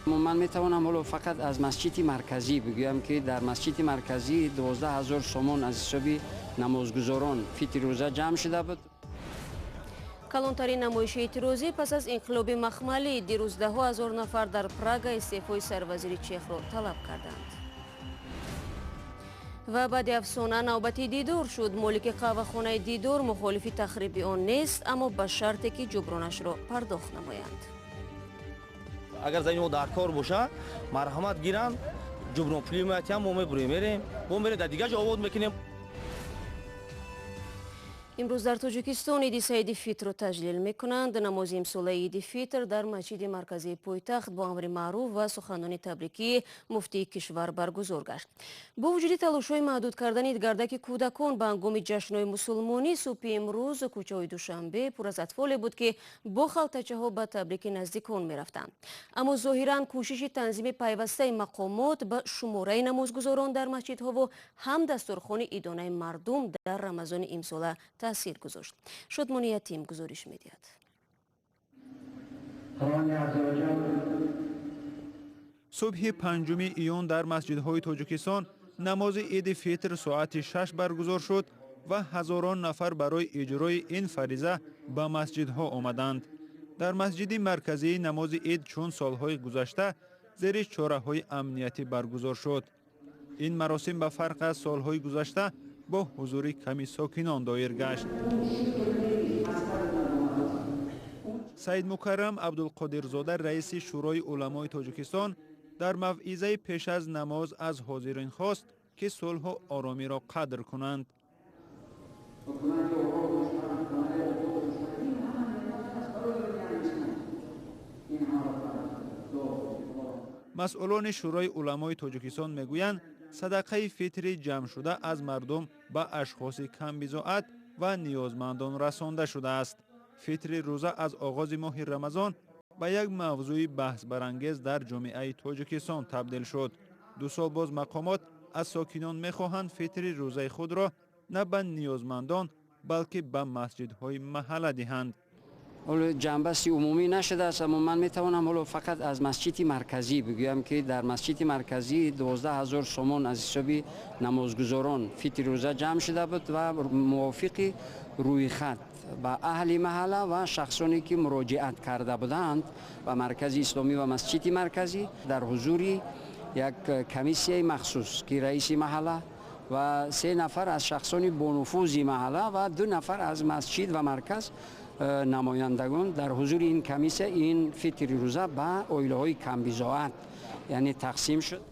Ман метавонам ҳоло фақат аз масҷиди марказӣ бигӯям, ки дар масҷиди марказӣ 12 000 сомон аз ҳисоби намозгузорон фитри рӯза ҷамъ шуда буд. Калонтарин намоиши эътирозӣ пас аз инқилоби махмалӣ. Дирӯз даҳҳо ҳазор нафар дар Прага истеъфои сарвазири Чехро талаб карданд. Ва баъди афсона навбати Дидор шуд. Молики қаҳвахонаи Дидор мухолифи тахриби он нест, аммо ба шарте ки ҷубронашро пардохт намоянд. Агар замини мо дар кор боша, марҳамат, гиранд, ҷубронпулӣ меятиям, мо мебурем, мерем, мо мерем, дар дигар ҷо обод мекунем. Имрӯз дар Тоҷикистон Иди Саиди Фитрро таҷлил мекунанд. Намози имсолаи Иди Фитр дар масҷиди марказии пойтахт бо амри маъруф ва суханони табрикии муфтии кишвар баргузор гашт. Бо вуҷуди талошҳои маҳдуд кардани идгардаки кӯдакон ба ҳангоми ҷашнҳои мусулмонӣ, субҳи имрӯз кӯчаҳои Душанбе пур аз атфоле буд, ки бо халтачаҳо ба табрики наздикон мерафтанд. Аммо зоҳиран кӯшиши танзими пайвастаи мақомот ба шумораи намозгузорон дар масҷидҳову ҳам дастурхони идонаи мардум дар Рамазони имсола таъсир гузошт. Шодмони Ятим гузориш медиҳад. Субҳи 5 июн дар масҷидҳои Тоҷикистон намози Иди Фитр соати 6 баргузор шуд ва ҳазорон нафар барои иҷрои ин фариза ба масҷидҳо омаданд. Дар масҷиди марказии намози ид чун солҳои гузашта зери чораҳои амниятӣ баргузор шуд. Ин маросим ба фарқ аз солҳои гузашта бо ҳузури ками сокинон доир гашт. Саидмукаррам Абдулқодирзода, раиси Шӯрои уламои Тоҷикистон, дар мавъизаи пеш аз намоз аз ҳозирин хост, ки сулҳу оромиро қадр кунанд. Масъулони Шӯрои уламои Тоҷикистон мегӯянд, садақаи фитри ҷамъшуда аз мардум ба ашхоси камбизоат ва ниёзмандон расонда шудааст. Фитри рӯза аз оғози моҳи Рамазон ба як мавзӯи баҳсбарангез дар ҷомеаи Тоҷикистон табдил шуд. 2 сол боз мақомот аз сокинон мехоҳанд фитри рӯзаи худро на ба ниёзмандон, балки ба масҷидҳои маҳалла диҳанд. Ҳоло ҷамъбасти умумӣ нашудааст, аммо ман метавонам ҳоло фақат аз масҷиди марказӣ бигӯям, ки дар масҷиди марказӣ 12 000 сомон аз ҳисоби намозгузорон фитри рӯза ҷамъ шуда буд ва мувофиқи рӯйхат ба аҳли маҳалла ва шахсоне ки муроҷиат карда буданд ба маркази исломӣ ва масҷиди марказӣ, дар ҳузури як комиссияи махсус, ки раиси маҳалла ва се нафар аз шахсони бонуфузи маҳалла ва ду нафар аз масҷид ва марказ намояндагон, дар ҳузури ин комиссия ин фитри рӯза ба оилаҳои камбизоат, яъне, тақсим шуд.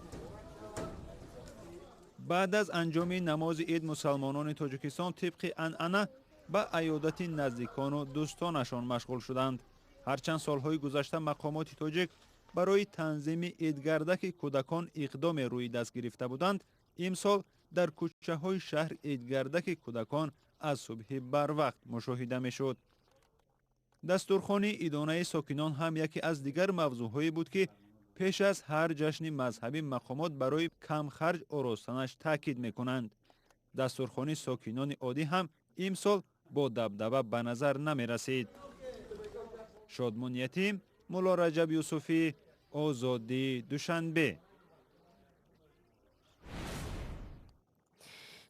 Баъд аз анҷоми намози ид мусалмонони Тоҷикистон тибқи анъана ба аёдати наздикону дӯстонашон машғул шуданд. Ҳарчанд солҳои гузашта мақомоти тоҷик барои танзими идгардаки кӯдакон иқдоме рӯи даст гирифта буданд, имсол дар кӯчаҳои шаҳр идгардаки кӯдакон аз субҳи барвақт мушоҳида мешуд. Дастурхони идонаи сокинон ҳам яке аз дигар мавзӯъҳое буд, ки пеш аз ҳар ҷашни мазҳабӣ мақомот барои камхарҷ оростанаш таъкид мекунанд. Дастурхони сокинони оддӣ ҳам имсол бо дабдаба ба назар намерасид. Шодмон Ятим, Мулло Раҷаб Юсуфӣ, Озодӣ, Душанбе.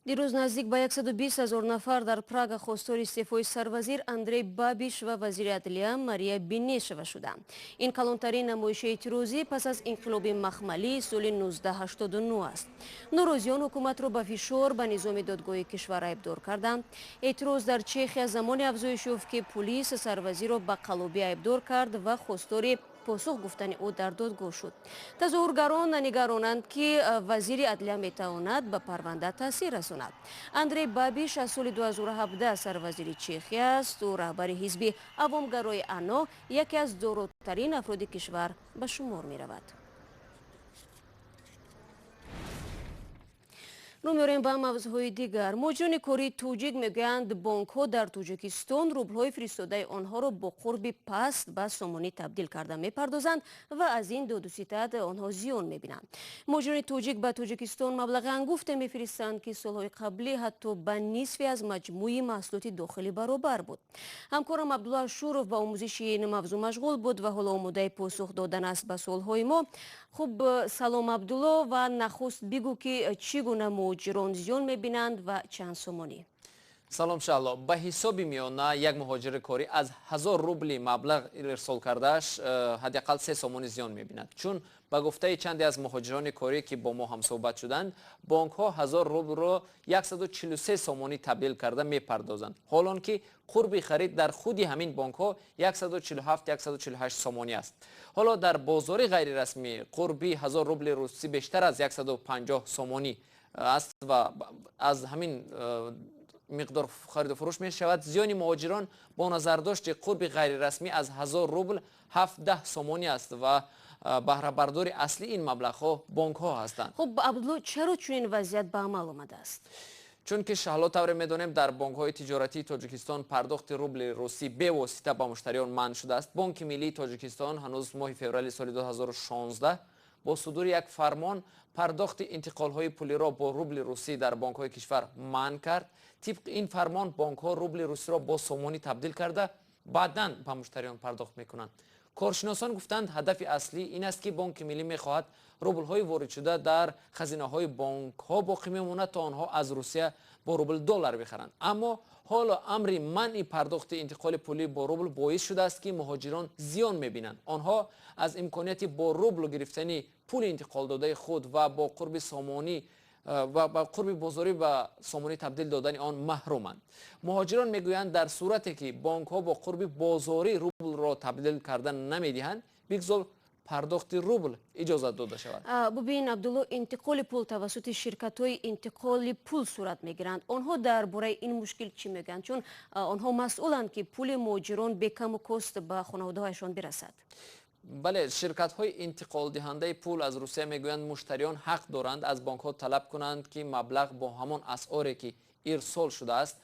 Дирӯз наздик ба 120 ҳазор нафар дар Прага хостори истеъфои сарвазир Андрей Бабиш ва вазири адлия Мария Бенешова шуданд. Ин калонтарин намоиши эътирозӣ пас аз инқилоби махмалии соли 1989 аст. Норозиён ҳукуматро ба фишор ба низоми додгоҳии кишвар айбдор карданд. Эътироз дар Чехия замоне афзоиш ёфт, ки пулис сарвазирро ба қаллобӣ айбдор кард ва хостори посух гуфтани ӯ дар додгоҳ шуд. Тазоҳургарон нигаронанд, ки вазири адлия метавонад ба парванда таъсир расонад. Андрей Бабиш аз соли 2017 сарвазири Чехия аст. Ӯ раҳбари ҳизби авомгарои АНО, яке аз доротарин афроди кишвар ба шумор меравад. Рӯ меорем ба мавзӯъҳои дигар. Муҳоҷирони кории тоҷик мегӯянд, бонкҳо дар Тоҷикистон рублҳои фиристодаи онҳоро бо қурби паст ба сомонӣ табдил карда мепардозанд ва аз ин додуситад онҳо зиён мебинанд. Муҳоҷирони тоҷик ба Тоҷикистон маблағи ангуфте мефиристанд, ки солҳои қаблӣ ҳатто ба нисфи аз маҷмӯи маҳсулоти дохилӣ баробар буд. Ҳамкорам Абдулло Ашуров ба омӯзиши ин мавзӯъ машғул буд ва ҳоло омодаи посух додан аст ба суолҳои мо. Хуб, салом, Абдулло, ва нахуст бигӯ, ки чӣ гуна муҳоҷирон зиён мебинанд ва чанд сомонӣ? Салом, Шаҳло. Ба ҳисоби миёна як муҳоҷири корӣ аз 1000 рубли маблағ ирсол кардааш ҳадди ақал 3 сомонӣ зиён мебинад, чун ба гуфтаи чанде аз муҳоҷирони корӣ, ки бо мо ҳамсӯҳбат шуданд, бонкҳо 1000 рублро 143 сомонӣ табдил карда мепардозанд, ҳол он ки қурби харид дар худи ҳамин бонкҳо 147, 148 сомонӣ аст. Ҳоло дар бозори ғайрирасмӣ қурби 1000 рубли русӣ бештар аз 150 сомонӣ аст ва аз ҳамин миқдор хариду фурӯш мешавад. Зиёни муҳоҷирон бо назардошти қурби ғайрирасмӣ аз 1000 рубл 17 сомонӣ аст ва баҳрабардори аслии ин маблағҳо бонкҳо ҳастанд. Хуб, Абдулло, чаро чунин вазъият ба амал омадааст? Чунки, Шаҳло, тавре медонем, дар бонкҳои тиҷоратии Тоҷикистон пардохти рубли русӣ бевосита ба муштариён манъ шудааст. Бонки миллии Тоҷикистон ҳанӯз моҳи феврали соли 2016 бо судури як фармон пардохти интиқолҳои пулиро бо рубли русӣ дар бонкҳои кишвар манъ кард. Тибқи ин фармон, бонкҳо рубли русиро бо сомонӣ табдил карда, баъдан ба муштариён пардохт мекунанд. Коршиносон гуфтанд, ҳадафи аслӣ ин аст, ки Бонки миллӣ мехоҳад рублҳои воридшуда дар хазинаҳои бонкҳо боқӣ мемонад, то онҳо аз Русия бо рубл доллар бихаранд. Аммо ҳоло амри манъи пардохти интиқоли пулӣ бо рубл боис шудааст, ки муҳоҷирон зиён мебинанд. Онҳо аз имконияти бо рубл гирифтани пули интиқолдодаи худ ва бо қурби сомонӣ ва ба қурби бозорӣ ба сомонӣ табдил додани он маҳруманд. Муҳоҷирон мегӯянд, дар сурате ки бонкҳо бо қурби бозорӣ рублро табдил карда намедиҳанд, бигзор пардохти рубл иҷозат дода шавад. Бубин, Абдулло, интиқоли пул тавассути ширкатҳои интиқоли пул сурат мегиранд. Онҳо дар бораи ин мушкил чӣ мегӯянд? Чун онҳо масъуланд, ки пули муҳоҷирон бекаму кост ба хонаводаҳояшон бирасад. Бале, ширкатҳои интиқолдиҳандаи пул аз Русия мегӯянд, муштариён ҳақ доранд аз бонкҳо талаб кунанд, ки маблағ бо ҳамон асъоре, ки ирсол шудааст,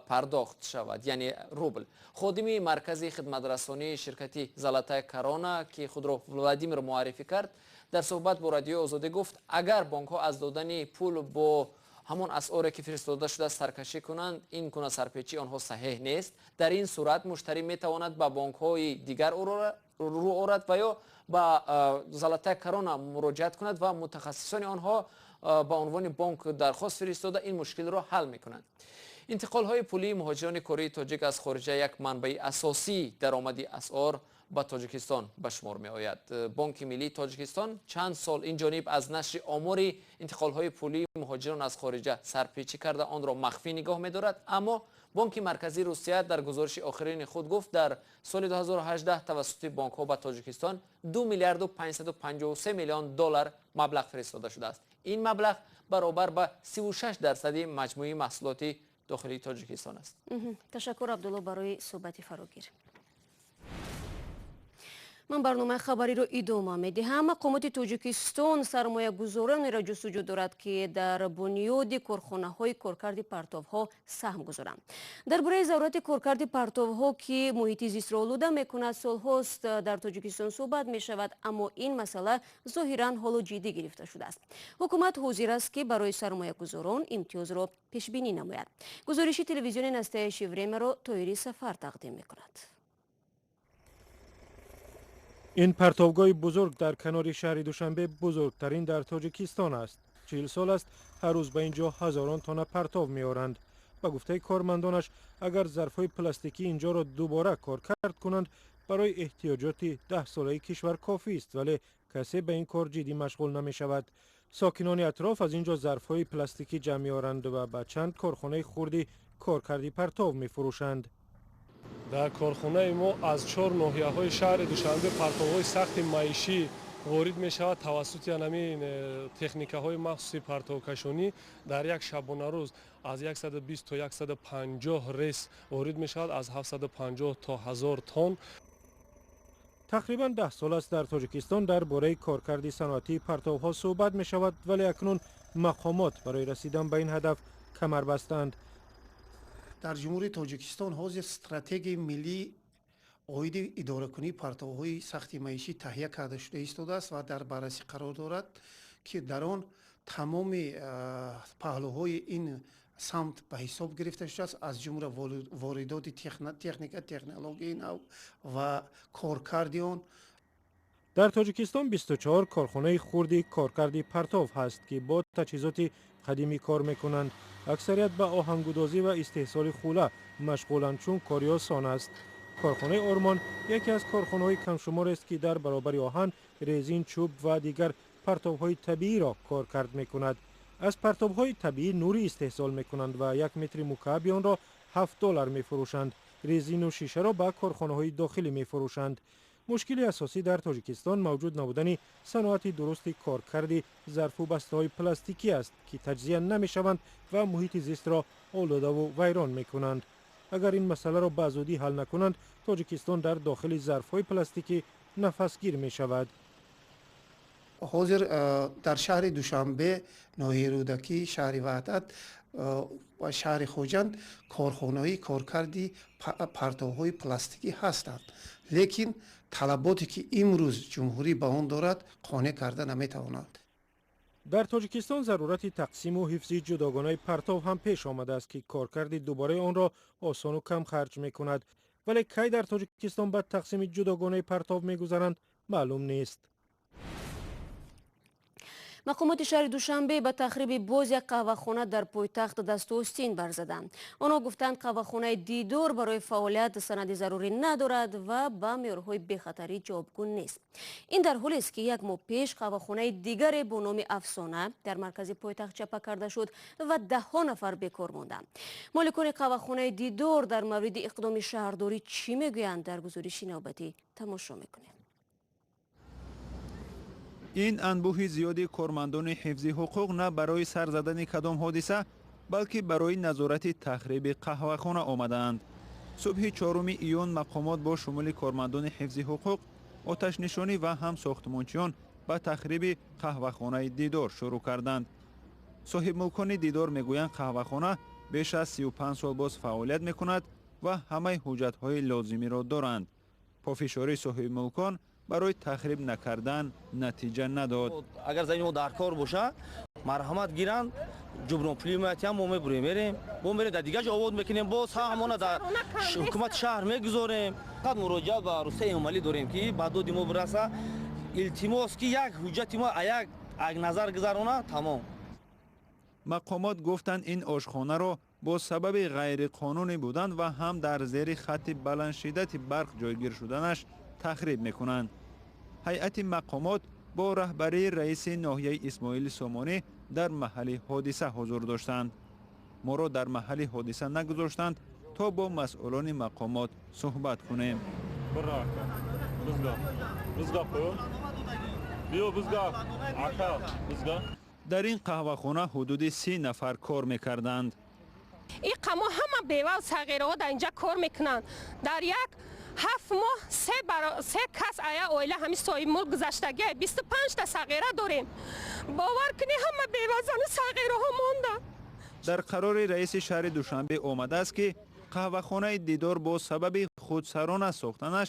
пардохт шавад, яъне рубл. Ходими маркази хидматрасонии ширкати «Золотая корона», ки худро Владимир муаррифӣ кард, дар суҳбат бо Радиои Озодӣ гуфт, агар бонкҳо аз додани пул бо ҳамон асъоре, ки фиристода шудааст, саркашӣ кунанд, ин гуна сарпечии онҳо саҳеҳ нест. Дар ин сурат муштарӣ метавонад ба бонкҳои дигар рӯ орад ва ё ба «Золотая корона» муроҷиат кунад ва мутахассисони онҳо ба унвони бонк дархост фиристода, ин мушкилро ҳал мекунанд. Интиқолҳои пулии муҳоҷирони кории тоҷик аз хориҷа як манбаи асосии даромади асъор ба Тоҷикистон ба шумор меояд. Бонки миллии Тоҷикистон чанд сол ин ҷониб аз нашри омори интиқолҳои пулии муҳоҷирон аз хориҷа сарпечӣ карда, онро махфӣ нигоҳ медорад. Аммо Бонки марказии Русия дар гузориши охирини худ гуфт, дар соли 2018 тавассути бонкҳо ба Тоҷикистон 2 миллиарду 553 миллион доллар маблағ фиристода шудааст. Ин маблағ баробар ба 36 дарсади маҷмӯи маҳсулоти дохилии Тоҷикистон аст. Ташаккур, Абдулло, барои суҳбати фарогир. Ман барномаи хабариро идома медиҳам. Мақомоти Тоҷикистон сармоягузоронеро ҷустуҷӯ дорад, ки дар бунёди корхонаҳои коркарди партовҳо саҳм гузоранд. Дар бораи зарурати коркарди партовҳо, ки муҳити зистро олуда мекунад, солҳост дар Тоҷикистон суҳбат мешавад, аммо ин масъала зоҳиран ҳоло ҷиддӣ гирифта шудааст. Ҳукумат ҳозир аст, ки барои сармоягузорон имтиёзро пешбинӣ намояд. Гузориши телевизиони «Настоящее время» ро Тоири Сафар тақдим мекунад. Ин партовгоҳи бузург дар канори шаҳри Душанбе бузургтарин дар Тоҷикистон аст. 40 сол аст, ҳар рӯз ба ин ҷо ҳазорон тонна партов меоранд. Ба гуфтаи кормандонаш, агар зарфҳои пластикӣ ин ҷоро дубора коркард кунанд, барои эҳтиёҷоти 10-солаи кишвар кофист, вале касе ба ин кор ҷиддӣ машғул намешавад. Сокинони атроф аз ин ҷо зарфҳои пластикӣ ҷамъ меоранд ва ба чанд корхонаи хурди коркарди партов мефурӯшанд. Дар корхонаи мо аз чор ноҳияҳои шаҳри Душанбе партовҳои сахти маишӣ ворид мешавад. Тавассути ҳамин техникаҳои махсуси партовкашонӣ дар як шабонарӯз аз 120 то 150 рейс ворид мешавад, аз 750 то 1000 тонн. Тақрибан 10 сол аст дар Тоҷикистон дар бораи коркарди саноатии партовҳо суҳбат мешавад, вале акнун мақомот барои расидан ба ин ҳадаф камар бастаанд. Дар Ҷумҳурии Тоҷикистон ҳозир стратегияи миллӣ оиди идоракунии партовҳои сахти маишӣ таҳия карда шуда истодааст ва дар баррасӣ қарор дорад, ки дар он тамоми паҳлӯҳои ин самт ба ҳисоб гирифта шудааст, аз ҷумла воридоти техника, технологияи нав ва коркарди он. Дар Тоҷикистон 24 корхонаи хурди коркарди партов ҳаст, ки бо таҷҳизоти қадимӣ кор мекунанд. Аксарият ба оҳангудозӣ ва истеҳсоли хула машғуланд, чун кори осон аст. Корхонаи Ормон яке аз корхонаҳои камшуморест, ки дар баробари оҳан, резин, чӯб ва дигар партовҳои табииро коркард мекунад. Аз партовҳои табиӣ нурӣ истеҳсол мекунанд ва 1 метри мукааби онро $7 мефурӯшанд. Резину шишаро ба корхонаҳои дохилӣ мефурӯшанд. Мушкили асосӣ дар Тоҷикистон мавҷуд набудани саноати дурусти коркарди зарфу бастаҳои пластикӣ аст, ки таҷзия намешаванд ва муҳити зистро олудаву вайрон мекунанд. Агар ин масъаларо ба зудӣ ҳал накунанд, Тоҷикистон дар дохили зарфҳои пластикӣ нафасгир мешавад. Ҳозир дар шаҳри Душанбе, ноҳияи Рӯдакӣ, шаҳри Ваҳдат ва шаҳри Хоҷанд корхонаҳои коркарди партовҳои пластикӣ ҳастанд, лекин талаботе ки имрӯз ҷумҳурӣ ба он дорад, қонеъ карда наметавонад. Дар Тоҷикистон зарурати тақсиму ҳифзи ҷудогонаи партов ҳам пеш омадааст, ки коркарди дубораи онро осону камхарҷ мекунад. Вале кай дар Тоҷикистон ба тақсими ҷудогонаи партов мегузаранд, маълум нест. Мақомоти шаҳри Душанбе ба тахриби боз як қаҳвахона дар пойтахт дасту остин барзаданд. Онҳо гуфтанд, қаҳвахонаи Дидор барои фаъолият санади зарурӣ надорад ва ба меъёрҳои бехатарӣ ҷавобгӯ нест. Ин дар ҳолест, ки як моҳ пеш қаҳвахонаи дигаре бо номи Афсона дар маркази пойтахт чапа карда шуд ва даҳҳо нафар бекор монданд. Моликони қаҳвахонаи Дидор дар мавриди иқдоми шаҳрдорӣ чӣ мегӯянд, дар гузориши навбатӣ тамошо мекунем. Ин анбӯҳи зиёди кормандони ҳифзи ҳуқуқ на барои сар задани кадом ҳодиса, балки барои назорати тахриби қаҳвахона омадаанд. Субҳи 4 июн мақомот бо шумули кормандони ҳифзи ҳуқуқ, оташнишонӣ ва ҳам сохтмончиён ба тахриби қаҳвахонаи Дидор шурӯъ карданд. Соҳибмулкони Дидор мегӯянд, қаҳвахона беш аз 35 сол боз фаъолият мекунад ва ҳамаи ҳуҷҷатҳои лозимиро доранд. Пофишории соҳибмулкон барои тахриб накардан натиҷа надод. Агар замини мо дар кор боша, марҳамат гиранд, ҷубронпулӣ меатиям, мо мебурем, мерем, бо мерем дар дигар ҷо обод мекунем, боз ҳамона дар ҳукумати шаҳр мегузорем. Фақат муроҷиат ба Рустам Эмомалӣ дорем, ки ба доди мо бираса. Илтимос, ки як ҳуҷҷати мо як назар гузарона, тамом. Мақомот гуфтанд, ин ошхонаро бо сабаби ғайриқонунӣ будан ва ҳам дар зери хатти баландшиддати барқ ҷойгир шуданаш тахриб мекунанд. Ҳайати мақомот бо раҳбарии раиси ноҳияи Исмоили Сомонӣ дар маҳалли ҳодиса ҳузур доштанд. Моро дар маҳалли ҳодиса нагузоштанд, то бо масъулони мақомот суҳбат кунем. Дар ин қаҳвахона ҳудуди 30 нафар кор мекарданд. Ин қамо ҳама бевал сағираҳо дар инҷа кор мекунанд. Дар як 7 моҳ се кас ая оила ҳами соҳибмулк гузаштагия 25 та сағира дорем. Бовар кунӣ, ҳама бевазану сағираҳо монданд. Дар қарори раиси шаҳри Душанбе омадааст, ки қаҳвахонаи Дидор бо сабаби худсарона сохтанаш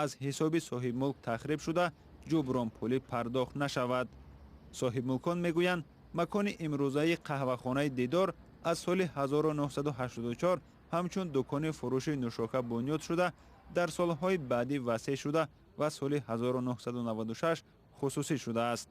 аз ҳисоби соҳибмулк тахриб шуда, ҷубронпулӣ пардохт нашавад. Соҳибмулкон мегӯянд, макони имрӯзаи қаҳвахонаи Дидор аз соли 1984 ҳамчун дукони фурӯши нӯшока бунёд шуда, дар солҳои баъдӣ васеъ шуда ва соли 1996 хусусӣ шудааст.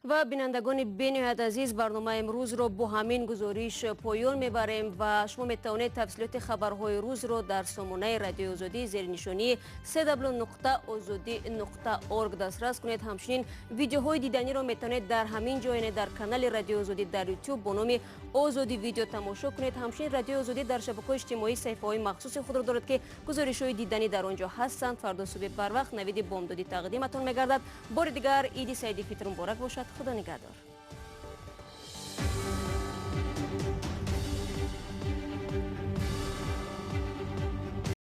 Ва бинандагони бениҳоят азиз, барномаи имрӯзро бо ҳамин гузориш поён мебарем ва шумо метавонед тафсилоти хабарҳои рӯзро дар сомонаи Радиои Озодӣ зери нишонии www.ozodi.org дастрас кунед. Ҳамчунин видеоҳои диданиро метавонед дар ҳамин ҷо, яъне дар канали Радиои Озодӣ дар YouTube бо номи Озодӣ видео тамошо кунед. Ҳамчунин Радиои Озодӣ дар шабакаҳои иҷтимоӣ саҳифаҳои махсуси худро дорад, ки гузоришҳои диданӣ дар он ҷо ҳастанд. Фардо субҳи барвақт навиди бомдодӣ тақдиматон мегардад. Бори дигар Иди Саиди Фитр муборак бошад. Худо нигаҳдор.